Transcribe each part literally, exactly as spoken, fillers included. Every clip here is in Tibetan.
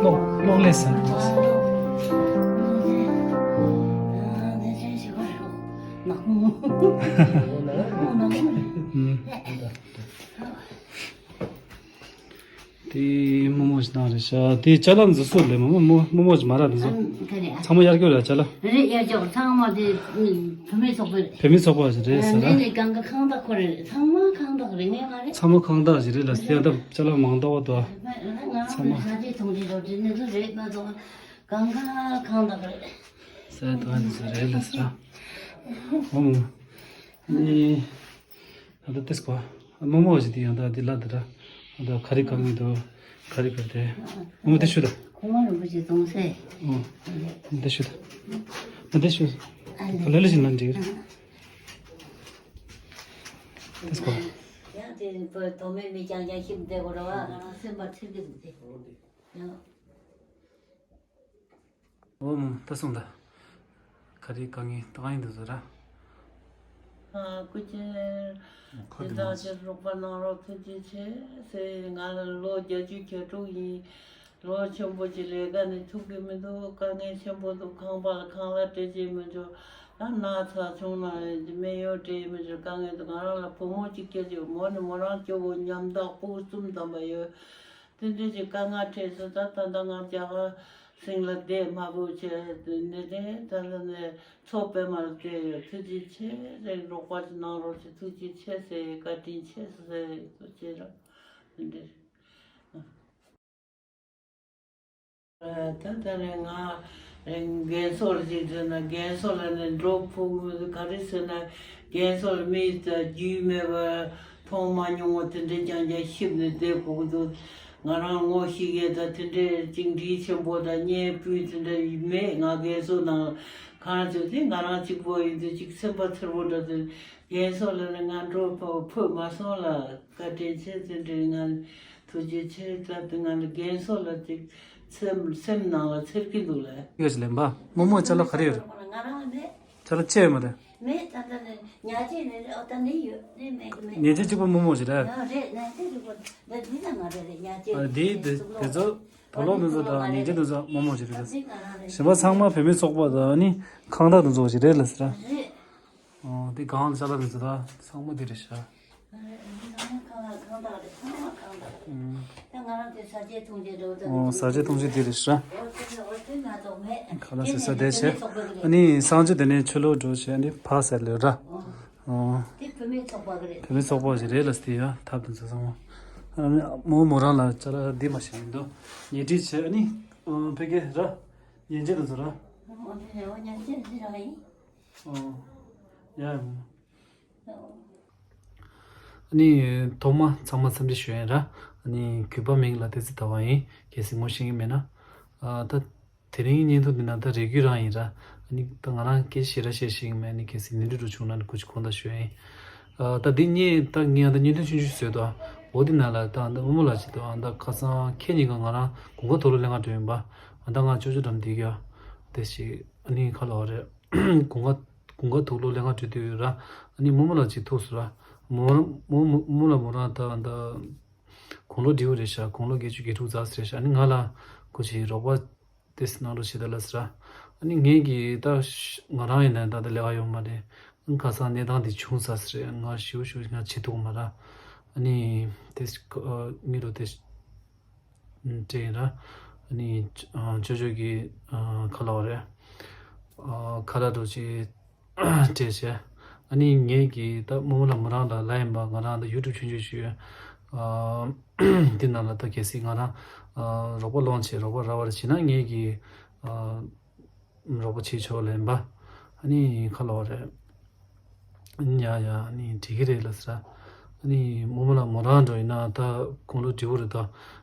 གློག་གློག་ལས་ཟེར། ཨུམ། དེ་རྨོ་མོ་ཞིག་བཏང་རེད་ཤག་དེ་ཅ་ལག་འཛུལ་སོང་ལས། རྨོ་མོ་རྨོ་མོ་ཞིག་མ་རག་འདུག་སོང་། ཨ་ག་རེ། ཚང་མ་གཡར་སྐྱོར་རེད་ཅ་ལག་རེད། གཡར་སྐྱོར་ཚང་མ་དེ་བུད་མེད་ཚོགས་པ་རེད། བུད་མེད་ཚོགས་པ་ཞིག་རེད་ཟེར་ན། ཨ་ནི་གང་ག་ཁང་བདག་ཁོ་རེད། ཚང་མ་ཁང་བདག་རེད། ངས་མ་རེད། ཚང་མ་ཁང་བདག་ཞིག་རེད་ལ། དེ་ཡང་ད་ཅ་ལག་མང་དག་པ་འདུག་ང་ཚང་མ་ས་ཆའི་ཐོང་ཅི་རོ་དྲི་ནི་ཚོ་རེད་མ་གཏོགས་གང་ག་ཁང་བདག་རེད། ཟེར་དོན་དེ་ཚོ་རེད་ལ་ཟེར། ཨོ་མོ། ནི། ད་ལྟ་ཏེས་གོ། རྨོ་མོ་ཞིག་དེ་ཡང་ད་དེ་ལ་དེ་ད། ད་ག་རེ་གང་ཡིན་དོ། ག་རེ་ག་རེ་དེ། རྨོ་མོ་དེ་ཤུ་ད། གོང་མ་རིན་པོ་ཆེ་གདུང་སྲས། ཨོ། དེ་ཤུ་ད། ད་དེ་ཤུ། ད་ལེ་ལེ་ཞིག་ལ་འགྲིག་ཏེས་གོ། ཡང་དེ་བུ་དོ་མེད་མི་ཀྱང་ཀྱང་ཤིབ་བསྡད་གོ་ར་བ་ང་རང་སེམས་པ་ཚིར་གི་འདུག་སྟེ། ཡང་། ཨོ་མོ་ད་སོང་ད། ག་རེ་དཀའ་ངལ་དཀའ་ངལ་འདུག་ཟེར་ར། ཨ་སྐུ་མཁྱེན། ཁ་དེ་དང་ཅིག་རོགས་པ་གནང་རོགས་ཐུགས་རྗེ་ཆེ་ཟེར། ང་ལ་ལོ་བརྒྱད་ཅུ་གྱ་དྲུག་ཡིན། ལོ་ཆེན་པོ་ཅིག་ལས་ཀ་ནས་ཐུག་གི་མི་འདུག་དཀའ་ངལ་ཆེན་པོ་འདུག་ཁང་པ་ལ་ཁང་གླ་སྤྲད་ཀྱི་མི་འདུག་ཨ་ན་ཚ་བྱུང་ན་སྨན་གཡོག་སྤྲད་མི་འདུག་དཀའ་ངལ་འདུག་ང་རང་ལ་བུ་མོ་གཅིག་སྐྱེས་ཀྱི་མོ་ནི་མོ་རང་སྐྱོ་བོ་ཉམ་ཐག་སྤུ་གུ་གསུམ་བདམས་པ་ཡོད། དེ་འདྲ་ཅིག་དཀའ་ངལ་འཕྲད་སོང་། ད་ད་ལྟ་ང་རྒྱ་གར་སིང་ལ་བསྡད་མ་དགོས་བྱས་ནས་དེ་ད་ལྟ་ནས་མཚོ་པདྨ་ལ་བསྡད་ཡོད། ཐུགས་རྗེ་ཆེ་ཟེར། རོགས་པ་ཅིག་གནང་རོགས་ཞེས་ཐུགས་རྗེ་ཆེ་ཟེར། བཀའ་དྲིན་ཆེ་ཟེར་ཅེས་ར་དེ་འདྲ་རེད། ད་ལྟ་ནས་ང་རྒན་གསོ་ལ་ཅིག་འཛིན་ན་རྒན་གསོ་ལ་ནས་འགྲོ་ཕོད་མི་འདུག་ག་རེ་ཟེར་ན་རྒན་གསོ་ལ་མི་ད་རྒྱུས་མེད་པ་མཐོང་མ་མྱོང་བ་དེ་འདྲས་རྐྱང་རྐྱང་ཤིབ་ནས་བསྡད་དགོས་ཀྱི་འདུག་ང་རང་ངོ་ཤེས་མཁན་ད་དེ་འདྲས་གཅིག་འདྲིས་ཆེན་པོ་དང་གཉེན་སྤུན་དེ་འདྲ་མེད། ང་རྒན་གསོ་ནང་གང་ཚོད་དེ་ང་རང་གཅིག་པོ་ཡིན་དུས་གཅིག་སེམས་པ་འཚེར་པོ་འདྲ་དེ་རྒན་གསོ་ལ་ནི་ང་འགྲོ་ཕོད་མ་སོང་ལ་བཀའ་དྲིན་ཆེ་དེ་འདྲས་ང་ཐུགས་རྗེ་ཆེ་ད་དེ་ང་ལ་རྒན་གསོ་ལ་ཅིག་སེམས་སེམས་ནང་ལ་འཚེར་གྱི་འདུག་ལ། ཡོད་ཅི་ལེན་པ། རྨོ་མོ་ཅ་ལག་ག་རེ་ཡོད་རེད། ང་རང་ལ་མེད། ཅ་ལག་ཅི་ཡོད་མ་རེད། མེད། ད་ལྟ་ནས་ཉལ་ཆས་ནི་རེད། ཨོ་ད་ནི་ཡོད་ནི་མེད་གི་མེད། ཉལ་ཆས་གཅིག་པོ་རྨོ་མོ་ཞིག་རེད། ཡང་རེད། ཉལ་ཆས་གཅིག་པོ་འདི་འདི་ན་ང་རེད་རེད། ཉལ་ཆས་ཨ་འདི་འདི་དེ་ཚོ་དུག་ལོག་དུག་ལོག་དེ་ཚོ་ང་ཉལ་ཆས་རེད། དེ་ཚོ་རྨོ་མོ་ཞིག་རེད། ད་འདི་ང་རང་རེད། གཞན་པ་ཚང་མ་བུད་མེད་ཚོགས་པ་དང་ནི་ཁང་བདག་དེ་ཚོ་ཞིག་རེད་ལ་ཟེར། རེད། ཨོ་དེ་གང་ལ་ཅ་ལག་དེ་ཚོ་ད་ཚང་མ་འདི་རེད་ཤག་ཨོ་ས་ཆའི་ཐོང་ཆེ་དེ་རེད་ཤག་ཁ་ལག་ཟ་ས་དེ་བྱས། ཨ་ནི་སང་ཆ་དེ་ནས་ཆུ་ལོག་འགྲོ་བྱས། ཨ་ནི་ཕར་ཟེར་ལོས་ར། ཨོ། བུད་མེད་ཚོགས་པ་ཞིག་རེད་ལ་སྟེ་ཡ་ཐབས་དེ་ཚོ་ཚང་མ། ཨ་ནི་མོ་མོ་རང་ལ་ཅ་ལག་འདི་མ་ཤེས་མི་འདུག་ཉལ་ཁྲི་བྱས། ཨ་ནི་ཕ་གི་ར་ཉལ་ཆས་དེ་ཚོ་ར། ཨོ་ཡ་ཡ། ཨ་ནི་ཐོག་མ་ཚང་མ་འཚམས་འདྲི་ཞུ་ཡིན་ར། ཨ་ནི་གུས་པ་མིང་ལ་བསྟན་འཛིན་ཟླ་བ་ཡིན། གལ་སྲིད་ངོ་ཤེས་ཀྱི་མེད་ན། ཨ་ད་དེ་རིང་བརྙན་ཐུང་འདི་ན་ད་རེ་སྐུལ་རང་ཡིན་ར། ཨ་ནི་ད་ང་རང་སྐད་ཆ་ཞེ་དྲག་བཤད་ཤེས་ཀྱི་མེད། ཨ་ནི་གལ་སྲིད་ནོར་འཁྲུལ་འགྲོ་བྱུང་ན་ནི་སྐུ་མཁྱེན་དགོངས་དག་ཞུ་ཡིན། ཨ་ད་འདི་བརྙན་ད་ངས་ཨ་ད་བརྙན་ཐུང་ཆུང་ཆུང་བཟོས་འདུག་འོ་འདི་ནང་ལ་ད་ཨ་ད་རྨོ་མོ་ལགས་ཅིག་འདུག་ཨ་ད་ཁ་སང་ཁེ་ཉིན་ག་ང་རང་དགུན་ཁ་དུག་ལོག་ལེན་ག་འགྲོ་ཡིན་པ། ཨ་ད་ང་ཅོ་ཅོ་འགྲམ་བསྡད་ཀྱི་ཡོད། དེ་ཞིག་ཨ་ནི་ག་ལབ་དགོས་རེད། དགུན་ཁ་དགུན་ཁ་དུག་ལོག་ལེན་ག་འགྲོ་དུས་ར། ཨ་ནི་རྨོ་མོ་ལགས་ཅིག་ཐུག་སོང་ར། མོ་རང་མོ་མོ་རྨོ་མོ་ལགས་མོ་རང་ད་ད་དགུང་ལོ་བགྲེས་པོ་རེད་ཤག་དགུང་ལོ་བརྒྱད་ཅུ་གྱ་དྲུག་ཙམ་རེད་ཤག་ཨ་ནི་ང་ལ་ཁོ་ཅིག་རོགས་པ་དེ་གནང་རོགས་བྱེད་ད་ལབ་སོང་ར། ཨ་ནི་ངས་ཀྱིས་ད་ང་རང་ཡིན་ན་ད་ད་ལས་ཀ་ཡོད་མ་རེད། ཨ་ནི་ཁ་སང་གནས་སྟངས་དེ་བྱུང་ས་རེད། ང་ཞེ་པོ་ཞེ་པོ་ང་བྱེད་ཐུབ་མ་ར། ཨ་ནི་དེ་ངེད་རོ་དེ། སྤྲད་ཡིན་ར། ཨ་ནི་ཨ་ཅོ་ཅོ་གིས་ཨ་ག་ལབ་དགོས་རེད། ཨ་ཁ་ལག་འདྲ་ཅིག་སྤྲད་བྱས། ཨ་ནི་ངས་ཀྱིས་ད་རྨོ་མོ་ལགས་མོ་རང་ལ་ལབ་ཡིན་པ། ང་རང་ད་ཡུ་ཊུབ་ཆུང་ཆུང་ཞིག་ཡོད། ཨ་འདི་ནང་ལ་ད་གལ་སྲིད་ང་རང་ཨ་རོགས་པ་སློང་བྱས་རོགས་པ་རག་པ་རེད་བྱས་ན་ངས་ཀྱིས་ཨ་རོགས་པ་བྱེད་ཆོག་ལབ་ཡིན་པ། ཨ་ནི་ག་ལབ་དགོས་རེད། ཨ་ནི་ཡ་ཡ་ཨ་ནི་འགྲིག་གི་རེད་ལབ་ཟེར། ཨ་ནི་རྨོ་མོ་ལགས་མོ་རང་འདྲ་ཡིན་ན་ད་དགུང་ལོ་བགྲེས་པོ་རེད་ད།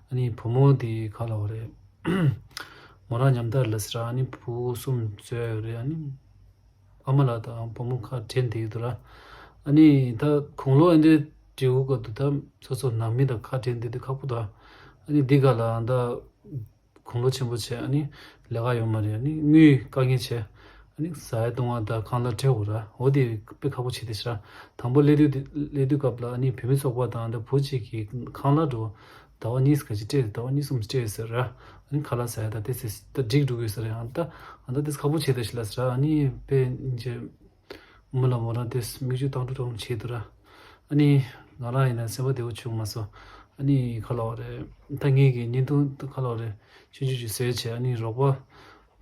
ཨ་ནི་བུ་མོ་དེ་ག་ལབ་དགོས་རེད། མོ་རང་ཉམ་ཐག་ལབ་ཟེར། ཨ་ནི་བུ་གསུམ་བཟོས་ཡོད་རེད། ཨ་ནི་ཨ་མ་ལགས་དང་བུ་མོ་ཁ་བྲལ་བསྡད་ཡོད་འདུག་ར། ཨ་ནི་ད་དགུང་ལོ་ཨ་འདྲའི་བགྲེས་པོ་སྐབས་དུ་ད་སོ་སོ་ནང་མི་དང་ཁ་བྲལ་བསྡད་དུས་ཁག་པོ་འདུག་ཨ་ནི་འདི་ག་ལ་ད་དགུང་ལོ་ཆེན་པོ་བྱས། ཨ་ནི་ལས་ཀ་ཡོད་མ་རེད། ཨ་ནི་དངུལ་དཀའ་ངལ་བྱས། ཨ་ནི་ཟ་ཡ་བཏུང་བ་དང་ཁང་གླ་སྤྲད་དགོས་ར། འོ་དེ་དཔེ་ཁག་པོ་བྱེད་དེ་ཤག་དང་པོ་སླེབས་དུས་དེ་སླེབས་དུས་སྐབས་ལ་ཨ་ནི་བུད་མེད་ཚོགས་པ་དང་ད་བུ་གཅིག་གིས་ཁང་གླ་འགྲོ་ཟླ་བ་གཉིས་ག་ཅིག་སྤྲད། ཟླ་བ་གཉིས་གསུམ་སྤྲད་ཟེར་ར། ཨ་ནི་ཁ་ལག་ཟ་ཡ་ད་དེ་ཚེ་ད་འགྲིག་འགྲོ་གི་ཟེར་ར། ཨ་ད་ཨ་ད་དེ་ཁག་པོ་བྱེད་དེ་ཤག་ལ་ཟེར་ར། ཨ་ནི་དཔེ་ཉིན་བྱེད། མོ་ལ་མོ་རང་དེ་མིག་ཆུ་བཏང་འགྲོ་བཏང་བྱེད་དུ་ར། ཨ་ནི་ང་རང་ཡིན་ན་སེམས་པ་བདེ་བོ་བྱུང་མ་སོང་། ཨ་ནི་ཁ་ལོ་རེད། ད་ངེད་ཀྱི་བརྙན་ཐུང་ད་ཁ་ལོ་རེད། ཆུང་ཆུང་ཅིག་བཟོས་བྱས། ཨ་ནི་རོགས་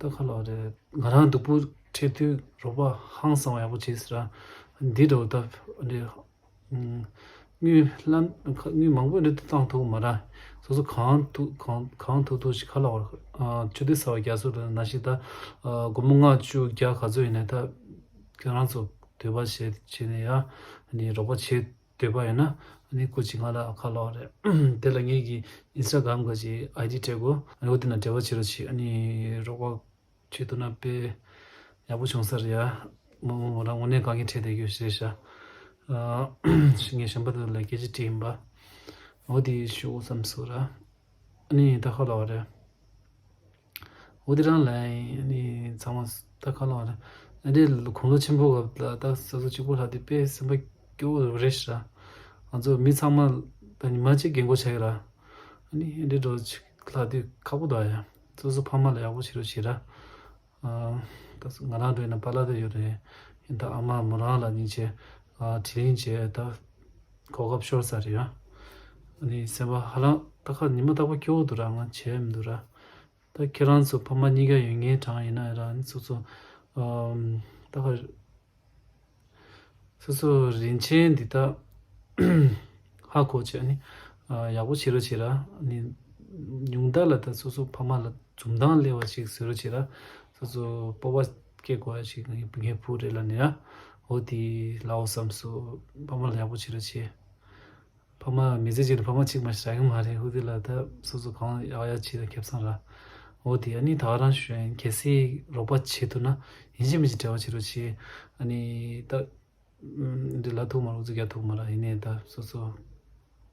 པ་ད་ཁ་ལོ་རེད། ང་རང་སྡུག་པོ་འཕྲད་དུས་རོགས་པ་ཧང་སང་བ་ཡག་པོ་བྱས་ཟེར་ར། འདི་འདྲ་བོ་ད་འདི་དངུལ་ལམ་དངུལ་མང་པོ་འདྲ་བཏང་ཐུབ་མ་ར། སོ་སོ་གང་ཐུབ་གང་གང་ཐུབ་ཐུབ་ཞིག་ཁ་ལོ་རེད། ཆུ་ཚོད་ཟ་བ་རྒྱ་སོ་རེད་ན་ཞིག་ད་སྒོར་མོ་ལྔ་བཅུ་བརྒྱ་ག་ཚོད་ཡིན་ནའི་ད། ཁྱེད་རང་ཚོ་འདོད་པ་བྱས་བྱས་ནས་ཡ། ནི་རོགས་པ་བྱེད་འདོད་པ་ཡོད་ན་ནི་སྐུ་མཁྱེན་ང་ལ་ཁ་ལོ་རེད། དེ་ལ་ངེད་ཀྱི་ཨིན་སི་ཊ་གྷ་རམ་ག་ཅིག་ཨའི་ཌི་སྤྲད་དགོས། ཨ་ནི་འོ་དེ་ན་འབྲེལ་བ་བྱེད་རོགས་བྱེད། ཨ་ནི་རོགས་པ་བྱེད་ཐུབ་ན་དཔེ་ཡག་པོ་བྱུང་ས་རེད་ཡ། མོ་མོ་མོ་རང་དངོས་གནས་དཀའ་ངལ་འཕྲད་བསྡད་རྒྱུ་ཞིག་རེད་ཤག་ཨ་ངས་གཞན་པ་དེ་ལ་སྐད་ཆ་དྲིས་ཡིན་པ། འོ་དེ་ཞུ་དགོས་བསམ་སོང་ར། ཨ་ནི་ད་ཁ་ལོ་རེད། འོ་དེ་རང་ལ་ཨ་ནི་ཚང་མ་ད་ཁ་ལོ་རེད། ཨ་ནི་དགུང་ལོ་ཆེན་པོ་སྐབས་ལ་ད་ས་ཚོ་གཅིག་པོ་ལྷག་དེ་དཔེ་སེམས་པ་སྐྱོ་བོ་རེད་ཤག་ང་ཚོ་མི་ཚང་མ་ད་ཉི་མ་གཅིག་རྒན་གོག་ཆགས་ཀྱི་ར། ཨ་ནི་ཨ་འདྲ་འགྲོ་ཅིག་ལྷག་དུས་ཁག་པོ་འདུག་ཡ། སོ་སོ་ཕ་མ་ལ་ཡག་པོ་བྱེད་རོགས་བྱེད་ར། ཨ་ད་ང་རང་འདྲ་ཡིན་ན་པཱ་ལགས་དེ་ཡོད་རེད། ཡིན་ད་ཨ་མ་མོ་རང་ལ་ཡིན་བྱས་ཨ་དྲིན་ལན་བྱས་ད་གོ་སྐབས་ཤོར་ས་རེད་ཡ། ཨ་ནི་སེམས་པ་ཧ་ལམ་ད་ཁ་ཉི་མ་རྟག་པར་སྐྱོ་བོ་འདུག་ར། ང་བྱས་མི་འདུག་ར། ད་ཁྱེད་རང་ཚོ་ཕ་མ་གཉིས་ཀ་ཡོད་མཁན་གྲས་ཡིན་ན་ར། ཨ་ནི་སོ་སོ་ཨམ་ད་ཁ་སོ་སོ་རིན་ཆེན་འདི་དག་ཧ་གོ་བྱས་ནི་ཡག་པོ་བྱེད་རོགས་བྱེད་ར། ནི་ཉུང་མཐའ་ལ་ད་སོ་སོ་ཕ་མ་ལ་འཛུམ་མདངས་སླེབས་པ་ཞིག་བཟོ་རོགས་བྱེད་ར། སོ་སོ་སྤོབས་པ་སྐྱེ་དགོས་པ་ཞིག་ངའི་ངའི་བུ་རེད་ལབ་ནི་ཡ། འོ་དེ་ལབ་འོ་བསམ་སོང་། ཕ་མ་ལ་ཡག་པོ་བྱེད་རོགས་བྱེད། ཕ་མ་མི་ཚེ་གཅིག་ལ་ཕ་མ་གཅིག་མ་ཞིག་རག་གི་མ་རེད། འོ་དེ་ལ་ད་སོ་སོ་གང་ཡག་ཡག་བྱེད་ད་ཁེ་བཟང་ར། འོ་དེ་ཨ་ནི་ད་ག་རང་ཞུ་ཡིན། གལ་སྲིད་རོགས་པ་བྱེད་ཐུབ་ན་ཡིན་གཅིག་མིན་གཅིག་འབྲེལ་བ་བྱེད་རོགས་བྱེད། ཨ་ནི་ད་འདི་ལ་ཐུག་མ་རུ་ཚུགས་རྒྱ་ཐུག་མ་ར། ཡིན་ནའི་ད་སོ་སོ་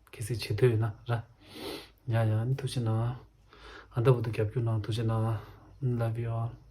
གལ་སྲིད་བྱེད་འདོད་ཡོད་ན་ར། ཡ་ཡ་ཨ་ནི་ཐུགས་རྗེ་གནང་། ཨ་ད་བུ་དུ་རྒྱབ་སྐྱོར་གནང་། ཐུགས་རྗེ་གནང་། Love you all.